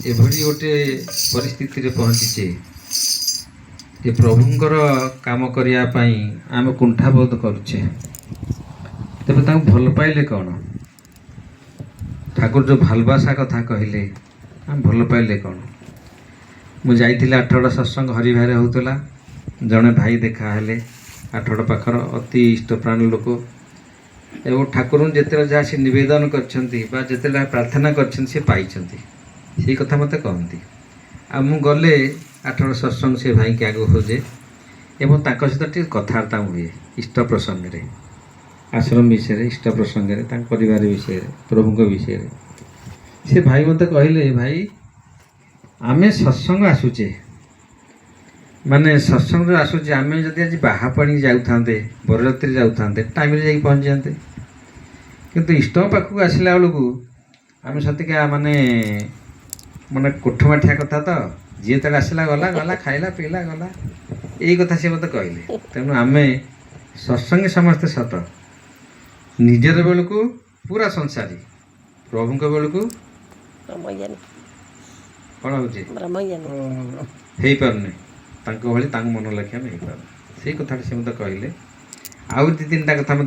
ଏଭଳି ଗୋଟେ ପରିସ୍ଥିତିରେ ପହଞ୍ଚିଛେ ଯେ ପ୍ରଭୁଙ୍କର କାମ କରିବା ପାଇଁ ଆମେ କୁଣ୍ଠାବୋଧ କରୁଛେ। ତେବେ ତାଙ୍କୁ ଭଲ ପାଇଲେ କ'ଣ? ଠାକୁର ଯେଉଁ ଭାଲବାସା କଥା କହିଲେ, ଆମେ ଭଲ ପାଇଲେ କ'ଣ? ମୁଁ ଯାଇଥିଲି ଆଠଗଡ଼ ସତ୍ସଙ୍ଗ ହରିଭାଇରେ ହେଉଥିଲା। ଜଣେ ଭାଇ ଦେଖା ହେଲେ, ଆଠଗଡ଼ ପାଖର ଅତି ଇଷ୍ଟପ୍ରାଣ ଲୋକ, ଏବଂ ଠାକୁରଙ୍କୁ ଯେତେବେଳେ ଯାହା ସେ ନିବେଦନ କରିଛନ୍ତି ବା ଯେତେବେଳେ ପ୍ରାର୍ଥନା କରିଛନ୍ତି, ସେ ପାଇଛନ୍ତି। ସେଇ କଥା ମୋତେ କହନ୍ତି। ଆଉ ମୁଁ ଗଲେ ଆଠଗଡ଼ ସତ୍ସଙ୍ଗ ସେ ଭାଇକି ଆଗ ଖୋଜେ ଏବଂ ତାଙ୍କ ସହିତ ଟିକେ କଥାବାର୍ତ୍ତା ହୁଏ ଇଷ୍ଟ ପ୍ରସଙ୍ଗରେ, ଆଶ୍ରମ ବିଷୟରେ, ଇଷ୍ଟ ପ୍ରସଙ୍ଗରେ, ତାଙ୍କ ପରିବାର ବିଷୟରେ, ପ୍ରଭୁଙ୍କ ବିଷୟରେ। ସେ ଭାଇ ମୋତେ କହିଲେ, ଭାଇ, ଆମେ ସତ୍ସଙ୍ଗ ଆସୁଛେ, ମାନେ ସତ୍ସଙ୍ଗରେ ଆସୁଛେ, ଆମେ ଯଦି ଆଜି ବାହାପାଣି ଯାଉଥାନ୍ତେ, ବରଯାତ୍ରୀ ଯାଉଥାନ୍ତେ, ଟାଇମ୍ରେ ଯାଇକି ପହଞ୍ଚିଯାନ୍ତେ। କିନ୍ତୁ ଇଷ୍ଟଙ୍କ ପାଖକୁ ଆସିଲା ବେଳକୁ ଆମେ ସତିକା ମାନେ ମାନେ କୋଠମାଠିଆ କଥା ତ, ଯିଏ ଯେତେବେଳେ ଆସିଲା ଗଲା ଗଲା, ଖାଇଲା ପିଇଲା ଗଲା। ଏଇ କଥା ସେ ମୋତେ କହିଲେ। ତେଣୁ ଆମେ ସତ୍ସଙ୍ଗୀ ସମସ୍ତେ ସତ, ନିଜର ବେଳକୁ ପୁରା ସଂସାରୀ, ପ୍ରଭୁଙ୍କ ବେଳକୁ ବ୍ରହ୍ମଜ୍ଞାନୀ। କ'ଣ ହେଉଛି? ବ୍ରହ୍ମଜ୍ଞାନୀ। ହେଇପାରୁନି। ତାଙ୍କ ଭଳି ତାଙ୍କ ମନ ଲେଖି ଆମେ ହେଇପାରୁନି। ସେଇ କଥାଟା ସେ ମୋତେ କହିଲେ। ଆଉ ଦୁଇ ତିନିଟା କଥା ମୋତେ